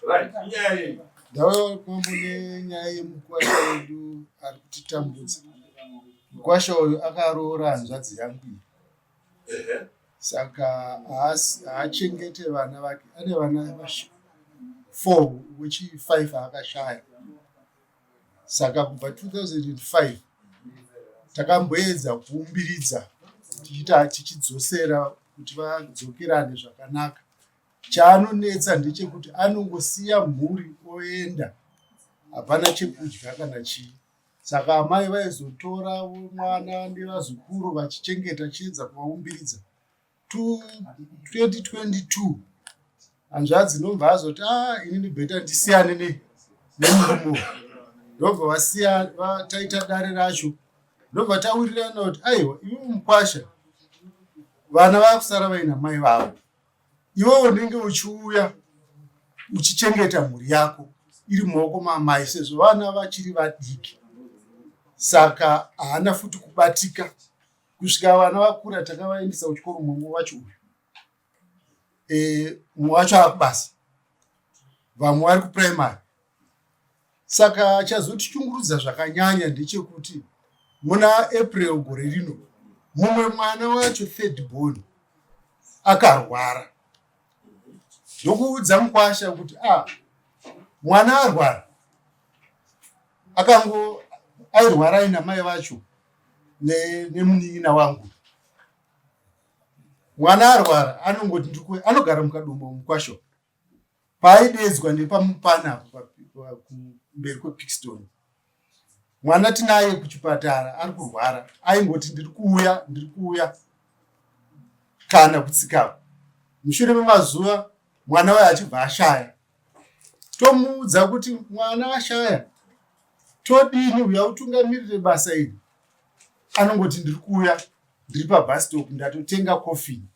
Right, inyaya yei? Ndauya kwambo nenyaya yemukwasha wedu ari kutitambudza. Mukwasha uyu akaroora hanzvadzi yangu iyi. Saka haachengete vana vake. Ane vana 4 wechi 5 akashaya. Saka kubva 2005 takamboedza kuumbiridza tichiita tichidzosera kuti vadzokerane zvakanaka. Chaanonetsa ndechekuti anongosiya mhuri oenda, hapana chekudya kana chii. Saka amai vaizotora mwana nevazukuru vachichengeta chiedza kuvaumbiridza. 2022 hanzvadzi ndobva azoti a ah, inini bheta ndisiyane ne nemurume ndobva vasiya taita dare racho ndobva tawirirana kuti aiwa iwe mukwasha vana vakusara vaina mai vavo iwe unenge uchiuya uchichengeta mhuri yako iri mumaoko mamai sezvo vana vachiri vadiki saka haana futi kubatika kusvika vana vakura takavaendesa kuchikoro mumwe wacho uyu e, mumwe wacho akubasa vamwe vari kupuraimary Saka chazotichungurudza zvakanyanya ndechekuti muna April gore rino mumwe mwana wacho third born akarwara ndokuudza mukwasha kuti ah, mwana arwara akango airwara aina mai vacho nemunin'ina ne wangu mwana arwara anongoti ndikwe anogara mukadombo mukwasha Paaideedzwa nepamupana apo kumberi kwePixton mwana tinaye kuchipatara ari kurwara aingoti ndiri kuuya ndiri kuuya kana kutsikapo mushure memazuva mwana waye achibva ashaya tomuudza kuti mwana ashaya todini uya utungamirire basa iri anongoti ndiri kuuya ndiri pabus stop ndatotenga coffin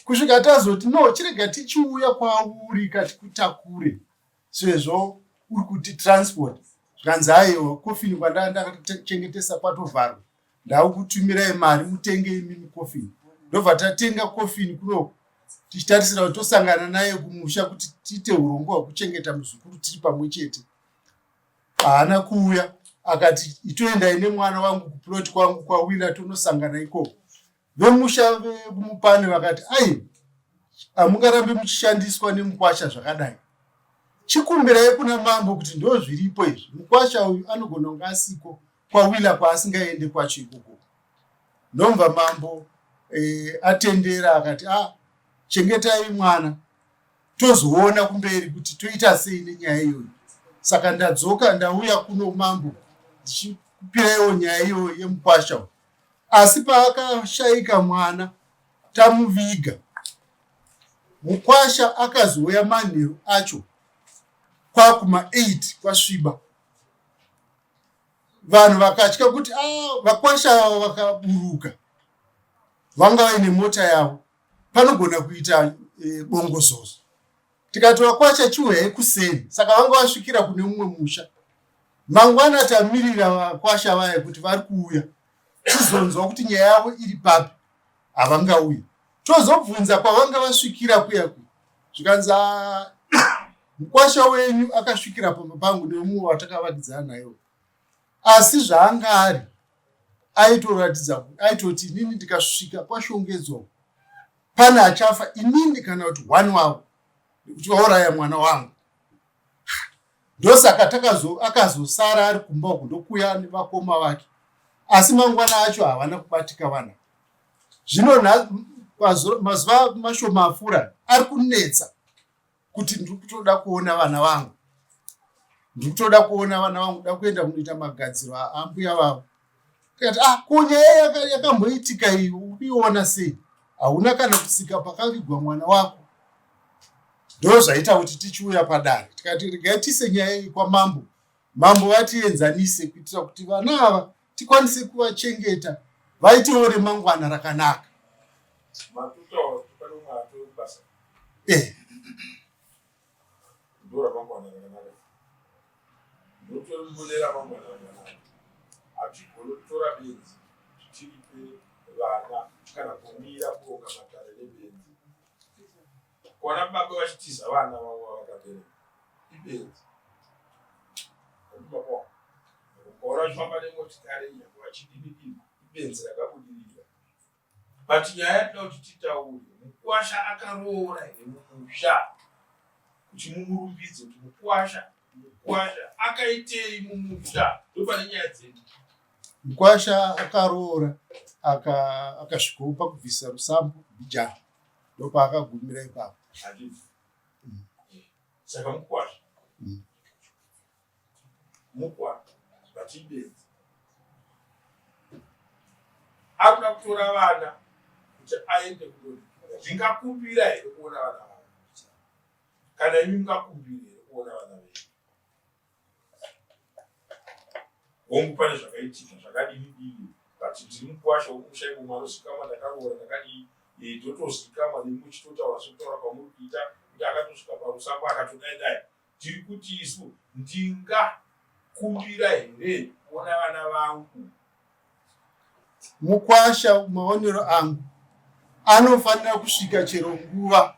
kusvika tazoti no chirega tichiuya kwauri katikutakure sezvo uri kuti transport zvikanzi aiwa kofini kwandaa ndakachengetesa kwatovharwa ndakukutumirai mari mutenge imimi kofini ndobva tatenga kofini kunoku tichitarisira kuti tosangana naye kumusha kuti tiite urongwa hwekuchengeta muzukuru tiri pamwe chete haana kuuya akati itoendai nemwana wangu kuplot kwangu kwawila tonosangana ikoko Vemusha vekumupani vakati ai hamungarambi muchishandiswa nemukwasha zvakadai. Chikumbirai kuna mambo kuti ndo zviripo izvi. Mukwasha uyu anogona kunge asiko kwawila kwaasingaende kwacho ikoko. Ndomva mambo e, atendera akati ah, chengetai mwana tozoona kumberi kuti toita sei nenyaya iyoyo. Saka ndadzoka ndauya kuno mambo ndichikupiraiwo nyaya iyoyo yemukwasha uyu. Asi paakashaika mwana tamuviga, mukwasha akazouya manheru acho kwakuma 8 kwasviba. Vanhu vakatya kuti ah, vakwasha ava vakaburuka vanga vaine mota yavo panogona kuita e, bongozozo. Tikati vakwasha chiuyai kuseni, saka vanga vasvikira kune mumwe musha. Mangwana tamirira vakwasha vaya kuti vari kuuya tizonzwa kuti nyaya yavo iri papi, havangauyi. Tozobvunza kwavanga vasvikira kuya kuya, zvikanzi ah, mukwasha wenyu akasvikira pamba pangu nemumwe watakavakidzana naye asi zvaanga ari aitoratidza aitoti inini ndikasvika kwashongedzwa pane achafa inini kana kuti one wavo nekuti vauraya mwana wangu ndosaka akazosara ari kumba uku ndokuya nevakoma vake asi mangwana acho havana kubatika vana zvino mazuva mashoma apfuura ari kunetsa kuti ndiri kutoda kuona vana vangu ndiri kutoda kuona vana vangu da kuenda kunoita magadziro ambuya vavo tikati ah ko nyaya yakamboitika iyi ukuiona sei hauna kana kusika pakavigwa mwana wako ndo zvaita kuti tichiuya padare tikati regai tise nyaya iyi kwamambo mambo vatienzanise kuitira kuti vana ava tikwanise kuvachengeta vaitewo remangwana rakanaka eh. Ndoramangwana rakanaka ndotori ramangwana rakanaka hatigoni kutora benzi tiripe vana kana kumira kuronga matare nebenzi kuona baba vachitiza vana vavo vavakabereka. Ibenzi. Ukaona vachifamba nemotikari nyangwe vachidini dini, ibenzi rakabudirira. But nyaya yatinoda kuti titaure, mukwasha akaroora here mumusha? Kuti mumurumbidze kuti mukwasha, mukwasha akaitei mumusha? Ndopane nyaya dzedu. Mukwasha akaroora akasvikopa kubvisa rusambo mbijana, ndopaakagumira ipapo. Handiti? Saka mukwasha. Mukwasha but ibenzi. Akuda kutora vana kuti aende kundodikira. Ndingakumbira here kuona vana vangu? Kana imi mungakumbira here kuona vana venyu? Hongu pane zvakaitika zvakadini dini but ndiri mukwasha wokumusha imomo anozikamwa ndakaroora ndakadii eh, totozikamwa nemi muchitotaura sekutaura kwamuri kuita kuti akatosvika parusambo akatodai dai tiri kuti isu ndingakumbira here kuona vana vangu Mukwasha maonero angu anofanira kusvika chero nguva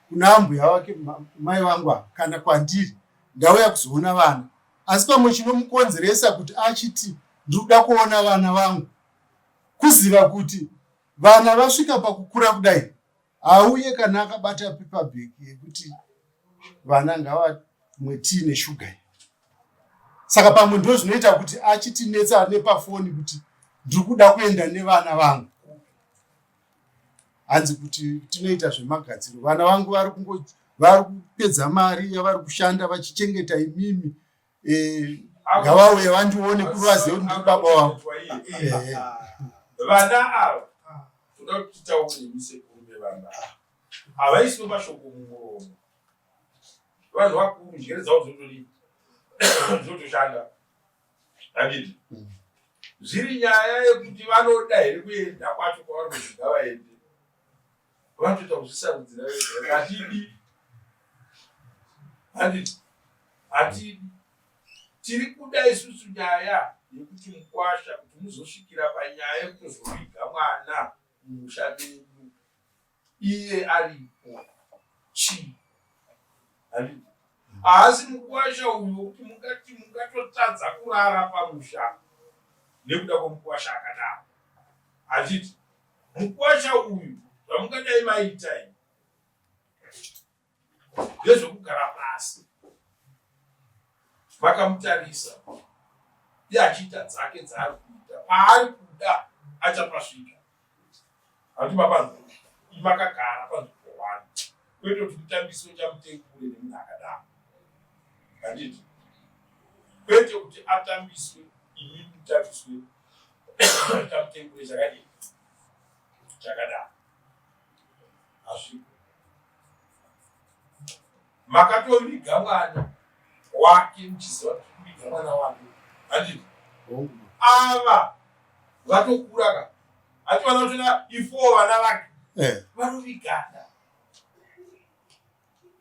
kuna ambuya vake mai vangu ava kana kwandiri ndauya kuzoona vana asi pamwe chinomukonzeresa kuti achiti ndiri kuda kuona vana vangu kuziva kuti vana vasvika pakukura kudai auye kana akabata paper bag yekuti vana ngavamwe tii neshuga iyi saka pamwe ndo zvinoita kuti achitinetsa nepafoni kuti ndiri kuda kuenda nevana vangu hanzi kuti tinoita zvemagadziro vana vangu vari kungo vari kupedza mari yavari kushanda vachichengeta imimi eh, ngavauye vandione kuri vazive kuti ndiri baba wavo eh. Vana ava toda kuti titaure imi sekuru vevana ava havaiswe mashoko mumuromo vanhu vakuru njere dzavo dzotodii dzotoshanda handiti zviri nyaya yekuti vanoda here kuenda kwacho kwavari kuti ngavaende vanotoita kuzvisarudzira vega hatidi handiti hatidi tiri kuda isusu nyaya yekuti mukwasha kuti muzosvikira panyaya yekutozoviga mwana mumusha menyu iye aripo chii handiti haasi mukwasha uyu wekuti mungati mungatotadza kurara pamusha nekuda kwemukwasha akadaro handiti Mukwasha uyu zvamungadai maita imi ndezvekugara pasi makamutarisa iye achiita dzake dzaari kuita paari kuda achapasvika hanti mapanzwa makagara panzvimbo one kwete kuti mutambiswe chamutengure nemunhu akadaro handiti kwete kuti atambiswe imi mutambiswe chamutengure chakadii chakadaro hazviko makatoviga mwana wake muchiziva kuti kuviga mwana wake handiti ava vatokura ka hati vana vachona ifo vana vake eh. vanovigana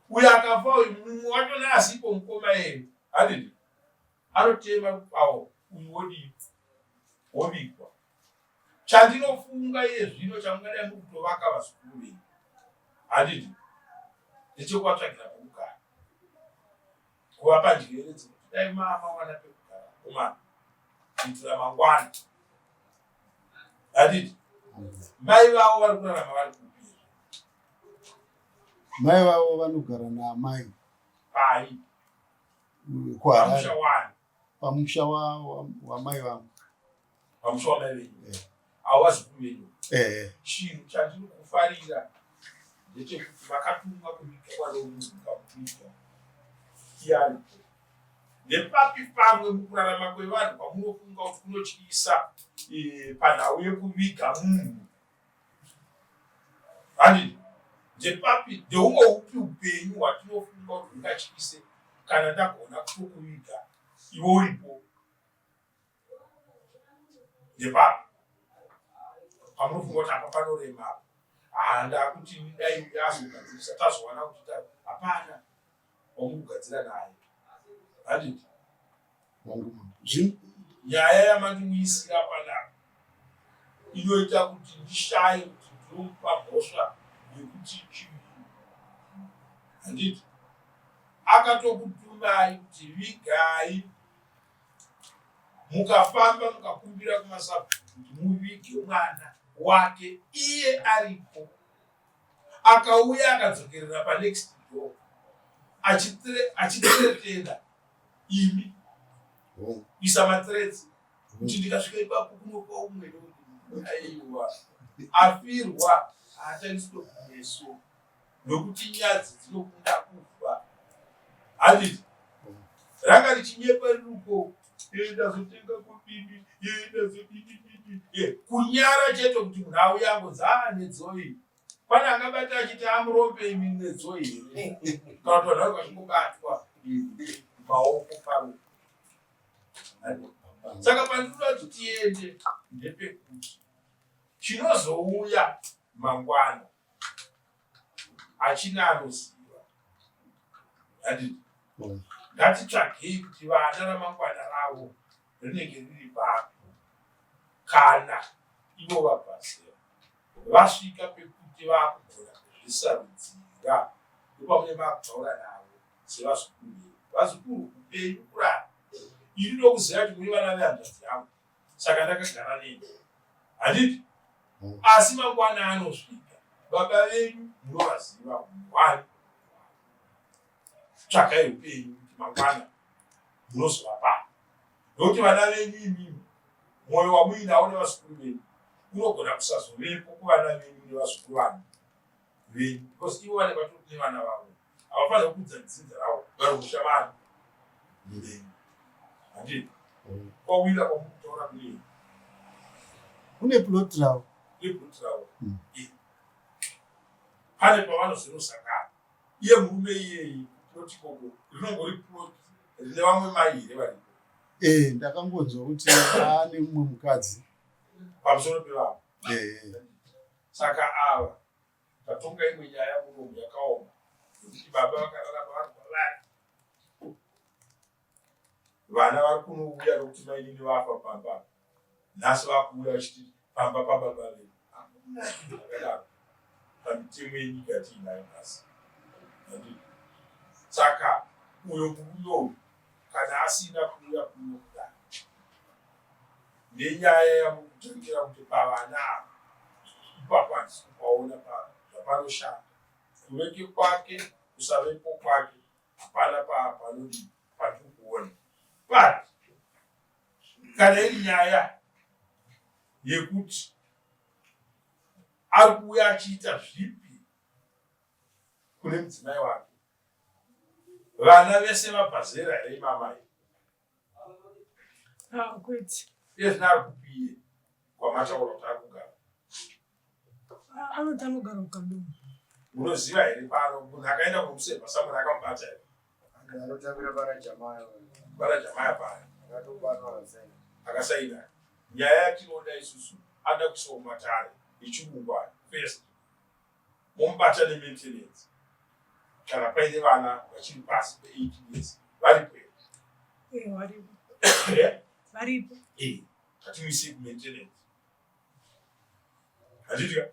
uyo akafa uyu mumwe wachona asipo mukoma yeye handiti anotema rupawo uyu wodii wovigwa Chandinofunga iye zvino chamungadai muri kutovaka vazukuru venyu handiti ndechekuvatsvagira pekugara, kuvapa njere dzekuti dai mawana pekugara komana kuitira mangwana handiti mai vavo vari kurarama vari kupi? Mai vavo vanogara naamai pai kuHarare pamusha wamai vangu pamusha wamai venyu eh. avo vazukuru venyu eh. chinhu chandiri kufarira ndechekuti makatumwa kuviga mwana wemunhu mukamuviga iye aripo nepapi pamwe mukurarama kwevanhu kwamunofunga kuti kunotyisa eh, panhau yekuviga munhu handiti ndepapi ndeumwe upi upenyu hwatinofunga kuti hungatyise kana ndagona kutokuviga iwe uripo Ndepapi pamunofunga kuti apa panorema apa? Haa ndakuti dai azogadzirisa tazowana kuti hapana wamukugadzira naye. Handiti? Nyaya yamandiuyisira panapa inoita kuti ndishaye kuti ndinomupa mhosva yekuti chii. Handiti? Akatokutumai kuti vigai, mukafamba mukakumbira kumasabhuku kuti muvige mwana wake iye aripo. Akauya akadzokerera panext door achithreatena imi, kuisa mathreats kuti ndikasvika ipapo kunopa umwe. Aiwa, afirwa haatariswe kumeso nokuti nyadzi dzinokunda kufa. Handiti ranga richinyepa riruko, ndazotenga kobini, ndazodidididi, kunyara chete kuti munhu auya angonzi a nedzoi. Pane angabata achiti amurombe imi nedzoi here? Kana kuti vanhu vanenge vachingobatwa maoko paro. Saka pandinoda kuti tiende ndepekuti chinozouya mangwana hachina anoziva. Handiti ngatitsvagei kuti vana ramangwana ravo rinenge riri papi kana ivo vabva zera vasvika pekuti vakugona kuzvisarudzira, ndopamune makutaura navo sevazukuru vedu. Vazukuru, upenyu kurara. Ini ndokuziva kuti muri vana vehanzvadzi yangu, saka ndakagara neni, handiti? Asi mangwana anosvika, baba venyu munovaziva one. Tsvagai upenyu kuti mangwana munozova pano, nokuti vana venyu imimi, mwoyo wamuinawo nevazukuru venyu unogona kusazovepo kuvana venyu nevazukuru vanhu venyu, because ivo vanenge vatori nevana vavo, havafanira kudza dzinza ravo vari musha vanhu venyu, handiti? Kwawira kwamukutaura kune Kune plot ravo. Kune plot ravo. Pane pavanozonosangana. Iye murume iyeyi, plot ikoko rinongori plot rine vamwe mai here varipo? Eh, ndakangonzwa kuti ane mumwe mukadzi pamusoro pevamwe. Saka ava tatonga imwe nyaya munomu yakaoma yekuti baba vakararama vari kwavari, vana vari kunouya nokuti mainini vafa pamba. Nhasi vakuuya vachiti pamba pababa vedu. Hakuna chinhu zvakadaro pamitemo yenyika yatiinayo nhasi, handiti? Saka uyo murume uyu kana asina kuuya kuno kudai nenyaya yamukutangira kuti pavana ava ipapo, handisi kupaona zvapanoshanda. Kuveke kwake, kusavepo kwake, hapana panodii patiri kuona. But kana iri nyaya yekuti ari kuuya achiita zvipi kune mudzimai wake, vana vese vabva zera here imamai? Ah, kwete. Iye zvino ari kupiye kwamataura kuti ari kugara? Ah, anoti anogara kuKadoma. Munoziva here pano munhu akaenda kumusevha samunhu akamubata here? Anotambira bara Jamaya. Bara Jamaya paya. Akatobatwa akasaina. Akasaina. Nyaya yatinoda isusu anoda kuiswa mumatare echirungu aya first. Momubata nemaintenance kana paine vana vachiri pasi pe18 years varipo here? Eh, varipo. Eh? Varipo. Eh, ngatimuisei kumaintenance. Handiti ka?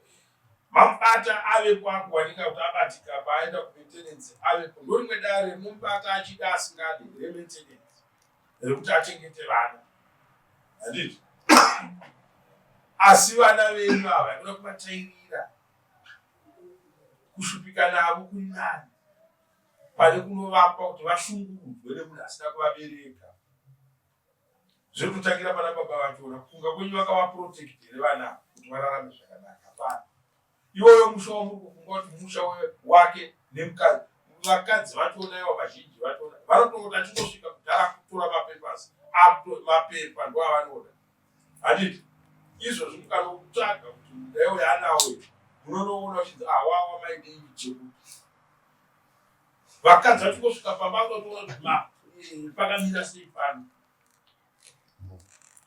Mamubata avepo akuwanika kuti abatika paaenda kumaintenance avepo. Ndorimwe dare rinomubata achida asingadi remaintenance rekuti achengete vana. Handiti? Asi vana venyu ava kuda kuvatairira kushupika navo kuri nani pane kunovapa kuti vashungurudzwe nemunhu asina kuvabereka. Zviri kutangira pana baba vachona. Kufunga kwenyu vakavaprotect here vana kuti vararame zvakanaka? Hapana. Iwoyo musha wamuri kufunga kuti musha wake nemukadzi, vakadzi vachona ivo vazhinji vachona vanotongoti achingosvika kudhara kutora mapapers, mapepa ndoavanoda, handiti? Izvozvi mukanotsvaga kuti munda iwoyo anawo, munonoona uchinzi awawa maidei chekuti vakadzi vachingosvika pamba vanotoona kuti ma pakamira sei pano,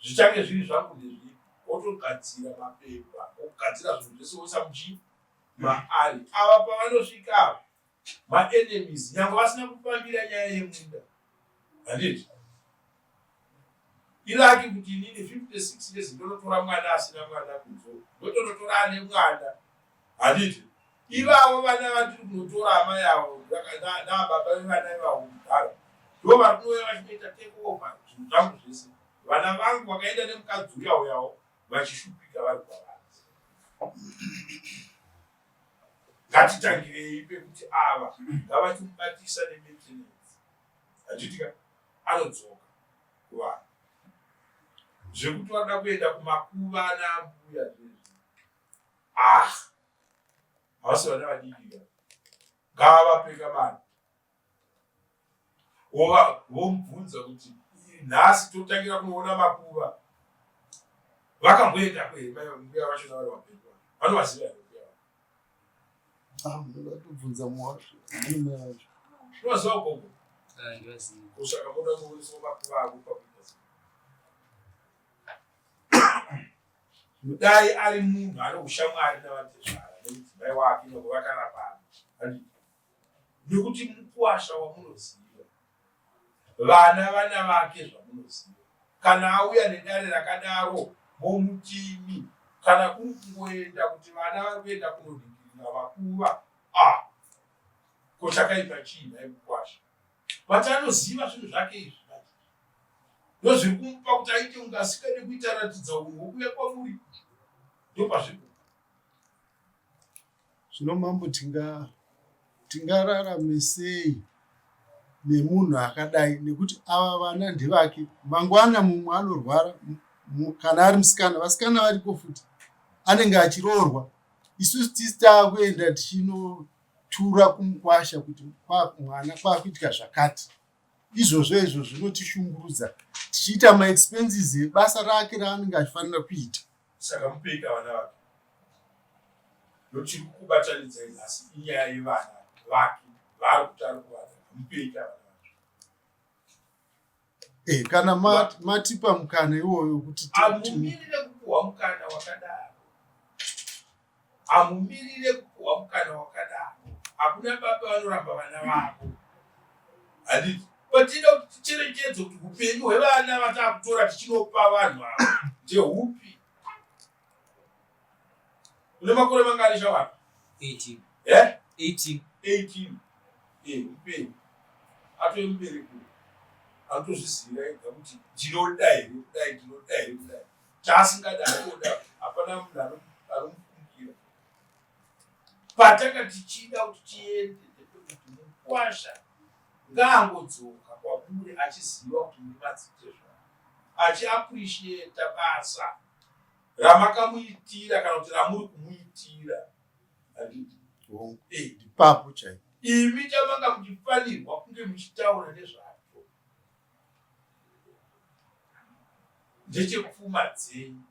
zvichange zviri zvangu ndezvipi, otogadzira mapepa, ogadzira zvinhu zvese, oisa muchii maari. Ava pavanosvika ava maenemies, nyange vasina kufambira nyaya yemunda, handiti? Ilucky kuti inini 56 years ndonotora mwana asina mwana kunzo, ndotonotora ane mwana, handiti? Ivavo vana vatiri kunotora amai avo nababa vevana ivavo kudhara ndo vari kunouya vachinoita take over zvinhu zvangu zvese. Vana vangu vakaenda nemukadzi uya uyawo vachishupika vari kwavari. Ngatitangirei pekuti ava ngavatimubatisa nemaintenance. Handitika anodzoka kuvanhu. Zvekuti vanoda kuenda kumakuva anambuya zvezvi. Ah! Havasi vana vadiki ka. Ngavapeka mari. Wova vomubvunza kuti nhasi totangira kunoona makuva. Vakamboenda here mai mbuya vacho navari vapenyu? Vanovaziva here mbuya vacho? Ah, munoda kutobvunza muwazvo. Mai vacho. Unovaziva gogo? Ah, ndivaziva. Kusaka moda kuoneswa makuva avo pakuita sei? Dai ari munhu ane ushamwari navatezvara nemudzimai wake nyangwe vakarambana. Handiti? Nekuti mukuwasha wamunoziva. Vana vana vake zvamunoziva. Kana auya nedare rakadaro momutimi kana kuri kungoenda kuti vana vari kuenda kunoningirira makuva ah ko chakaipa chii nhai mukwasha but anoziva zvinhu zvake izvi manje ndozviri kumupa kuti aite kunge asingade kuita ratidza unhu hwokuuya kwamuri ndopazviri kubva. Zvino mambo tinga tingararame sei nemunhu akadai nekuti ava vana ndevake mangwana mumwe anorwara kana ari musikana vasikana variko futi anenge achiroorwa isusu tisi taakuenda tichinotura kumukwasha kuti mwana kwakuitika zvakati izvozvo izvo zvinotishungurudza tichiita maexpenses ebasa rake raanenge achifanira kuita Saka mupeika vana vake. Ndochiri kukubatanidzai nhasi inyaya yevana vake vaari kuti ari kuvada. Mupeika vana vake. Eh, kana matipa mukana iwoyo kuti amumirire kupuhwa mukana wakadaro. Hamumirire kupuhwa mukana wakadaro. Hakuna baba vanoramba vana vavo. Handiti? Patinoda kuti ticherechedze kuti upenyu hwevana vatakutora tichinopa vanhu ava ndehupi. Une makore mangani shamwari? 18. Eh? 18. 18. Eh, upenyu. Atove mubereki. Anotozvizivira ega kuti ndinoda here kudai, ndinoda here kudai. Chaasingada anoda, hapana munhu anomufungira. Patanga tichida kuti tiende ndepekuti mukwasha ngaangodzoka kwamuri achiziva kuti muri madzitezvara, achiappreciata basa ramakamuitira kana kuti ramuri kumuitira. Handiti? Eh. Ipapo chaipo. Imi chamanga muchifanirwa kunge muchitaura nezvazvo ndechepfuma dzenyu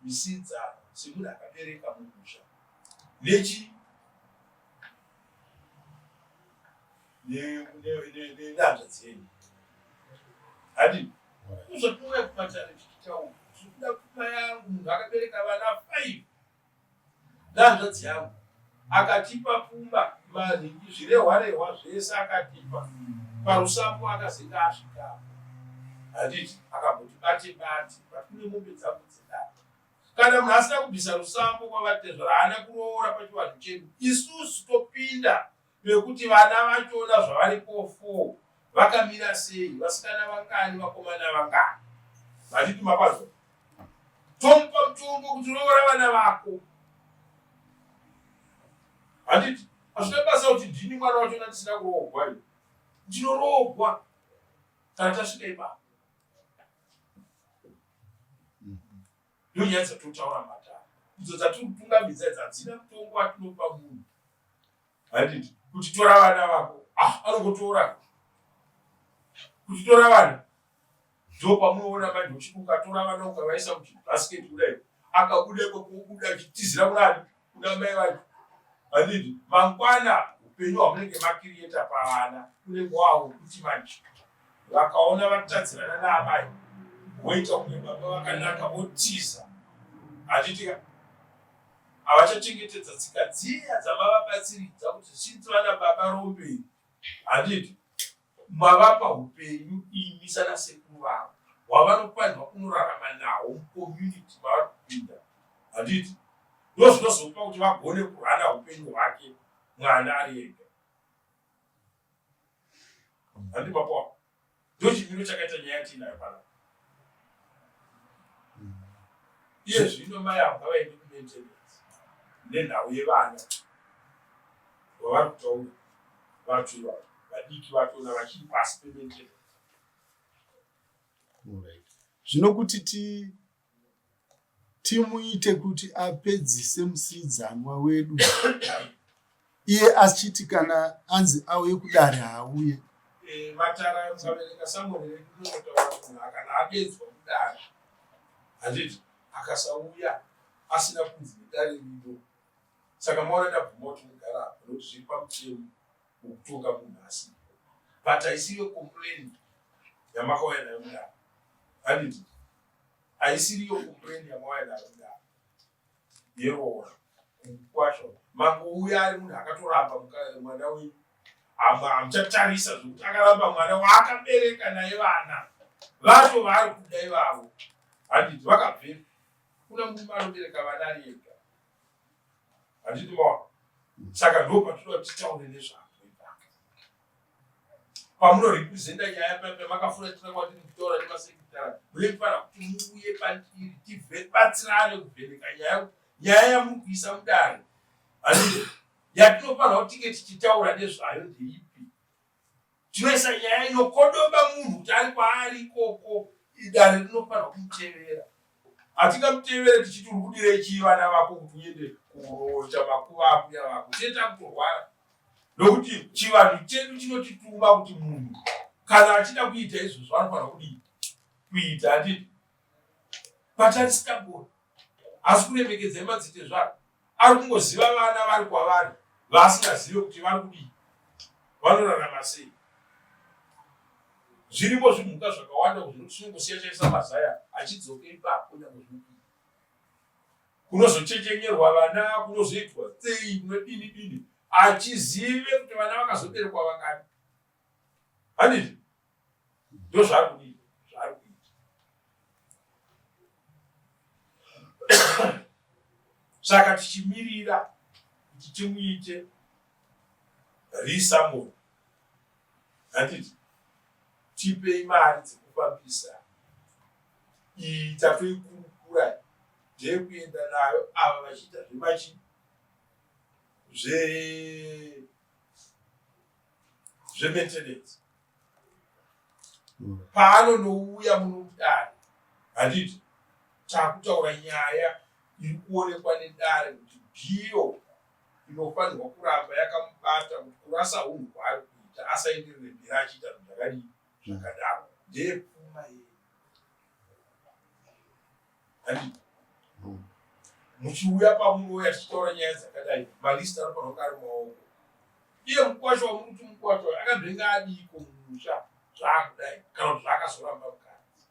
misidzano semunhu akabereka mumusha nechi nenhanzva dzenyu handi ndozvatinouya kumatare tichitaura tiri kuda pfuma yangu munhu akabereka vana 5 Nehanzvadzi yangu akatipa pfuma manhingi zvirehwa rehwa zvese akatipa parusambo akazenge asvikapo handiti akamboti bate bate but kune mombe dzangu dzedare kana munhu asina kubvisa rusambo kwavatezvara haana kuroora pachivanhu chedu isusu topinda Nekuti vana vachona zvavaripo fo vakamira sei, vasikana vangani, vakomana vangani. Handiti mapanzwa? Tomupa mutongo kuti roora vana vako. Handiti hazvina basa kuti ndini mwana wachona ndisina kuroogwa ini. Ndinoroogwa kana tasvika ipapo. Ndonyaya dzatotaura matare. Idzo dzatiri kutungamidza idzi hadzina mutongo watinopa munhu. Handiti kuti tora vana vako. Ah, anongotora. Kuti tora vana. Ndopamunoona manje uchiti ukatora vana ukavaisa muchibasket kudai. Akabuda ikoko obuda achitizira kunani? Kuna mai vacho. Handiti mangwana upenyu hwamunenge makiriyeta pavana unenge wawo kuti manje vakaona vatadzirana naamai voita kunge baba vakanaka votiza. Handiti ka? Havachachengetedza tsika dziya dzamavabatsiridza kuti since vana baba rombe handiti mavapa hupenyu imi sana sekuru vavo hwavanofanirwa kunorarama nahwo mucommunity mavari kupinda handiti. Ndozvinozopa kuti vagone kurana upenyu hwake mwana ari ega. Handi baba wako. Ndochimiro chakaita nyaya yatiinayo panapa. Iye zvino mai avo ngavaende kumaintenance nenhau yevana vavari kutaura vacho ivavo vadiki vachona vachiri pasi pemaintenance. Zvino kuti ti timuite kuti apedzise musiidzanwa wedu iye achiti kana anzi auye kudare haauye. Eh, matara mukaverenga samoni redu rinotaura kuti munhu akana adedzwa kudare handiti akasauya asina kunzi nedare rino saka maona ndabvuma kuti mugara apa nokuti zviri pamutemo wekutonga munhu asipo but haisiyo complain yamakauya nayo mudare handiti haisiriyo complain yamauya nayo mudare yeroora kwacho mangouya ari munhu akatoramba mwana wenyu hamuchatarisa zvekuti akaramba mwana waakabereka naye vana vacho vaari kuda ivavo handiti vakabvepi kuna murume anobereka vana ari ega handiti maona saka ndo patinoda titaure nezvako ipapa pamunorepresenta nyaya paya makafuratira kwatiri kutaura nemasekretary munofanira kuti muuye pandiri tibatsirane kuvheneka nyaya nyaya yamuri kuisa mudare handiti yatinofanira kuti tinge tichitaura nezvayo ndeipi tinoisa nyaya inokodoba munhu kuti ari kwaari ikoko dare rinofanira kumutevera hatingamutevere tichiti uri kudirei chii vana vako kuti uende kurocha makuva ambuya vako tee takutorwara nokuti chivanhu chedu chinotituma kuti munhu kana achida kuita izvozvo anofanira kudii kuita handiti but arisingagoni asi kuremekedzai madzitezvaro ari kungoziva vana vari kwavari vaasingazive kuti vari kudii vanorarama sei zvirimo zvimhuka zvakawanda zvinoti chinongosiya chaisa mazaya achidzoke ipapo nyange zvinodii kunozochechenyerwa vana kunozoitwa sei kunodini dini achizive kuti vana vakazoberekwa vangani handizvo ndozvaari kudii zvaari kuita saka tichimirira kuti timuite risamoni handiti tipei mari dzekufambisa iyi tatoikurukura ndeyekuenda nayo ava vachiita zvemachi zve zvemaintenance paanonouya muno mudare handiti takutaura nyaya iri kuonekwa nedare kuti ndiyo inofanirwa kuramba yakamubata kuti kurasa hunhu kwaari kuita asaenderere mberi achiita zvinhu zvakadii zvakadaro ndeyepfuma yedu handiti muchiuya pamunouya tichitaura nyaya dzakadai malist anofanira kunge ari mumaoko iye mukwasha wamuruti mukwasha uyo akambenge adiiko mumusha zvaakudai kana kuti zvaakazoramba mukadzi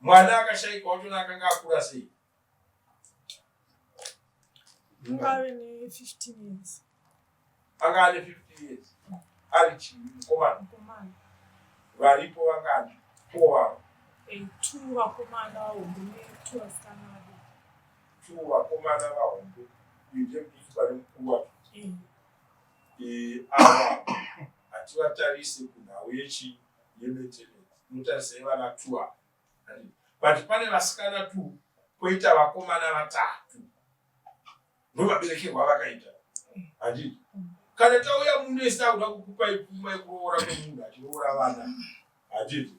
mwana akashaika wachona akanga akura sei ave ne 15 years anga ane 50 years ari chii mukomana mukomana varipo vangani four vavo Eh, two vakomana vahombe netwo vasikana vadiki two vakomana vahombe uyu ndemudiki pane mukuru wacho Eh, Eh, ava hativatarise kunhau yechi yemaintenance tinotarisa yevana two ava but pane vasikana two koita vakomana vatatu ndomaberekerwa avakaita handiti kana tauya muno isi takuda kukupai pfuma yekuroora kwemunhu achiroora vana handiti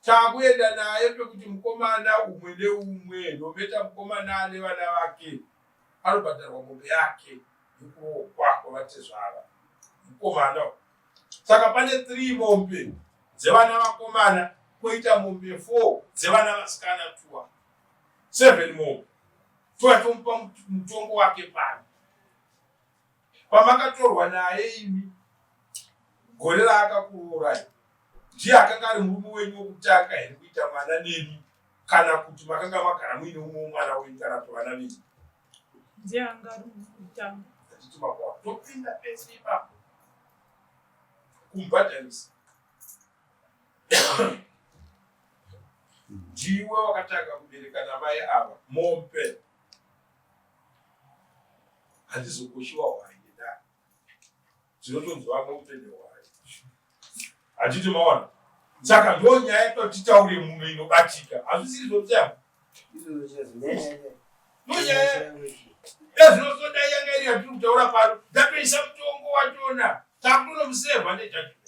takuenda naye pekuti mukomana umwe neumwe nometa mukomana ane vana vake anobhadharwa mombe yake yekuroogwa kwavatezvara mukomana saka pane 3 mombe dzevana vakomana koita mombe 4 dzevana vasikana tuwa 7 mombe touya tomupa mutongo wake pano pamakatorwa naye imi gore raakakurorai ndiye akanga ari murume wenyu wokutanga here kuita mwana nemi kana kuti makanga magara muine umwe mwana wenyu kana kuti vana venyu ndiye anga ari wekutanga hatiti makuwa topinda pese ipapo kumubhadharisa ndiwe wakatanga kubereka namai ava mombe Handizokoshiwa hwai nedare. Dzinotonzi vamwe mutende hwai. Handiti maona? Saka ndo nyaya yatotitaure muno inobatika. Hazvisiri zvokuti Ndonyaya ezvinozodai yanga iri yatiri kutaura pano. Ndatoisa mutongo wachona. Takutonomusevha nejudgment.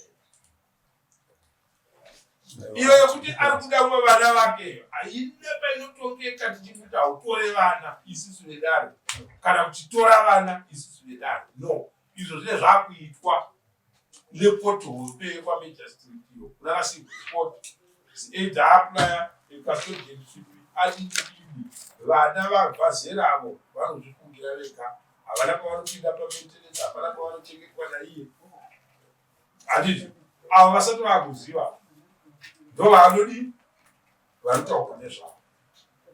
Iyo yekuti ari kuda vamwe vana vake haina painotongeka tichikuti hautore vana isusu vedare kana kuti tora vana isusu vedare. No, izvo zvine zvakuitwa nekoti hombe yekwamagistrate iyo kunana civil court either applya custodianship adini vana vabva zera avo vanozvifungira vega havana pavanopinda pamaintenance hapana pavanochengetwa naiye handiti avo vasati vakuziva ndo vaanodii vanotaurwa nezvavo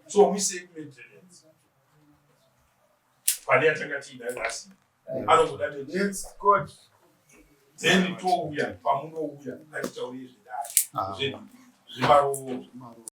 so muisei kumaintenance pane yatanga tiinayo asi anongoda maintenance then touya pamunouya ngatitaurei zvedare zvedu zvemarooro.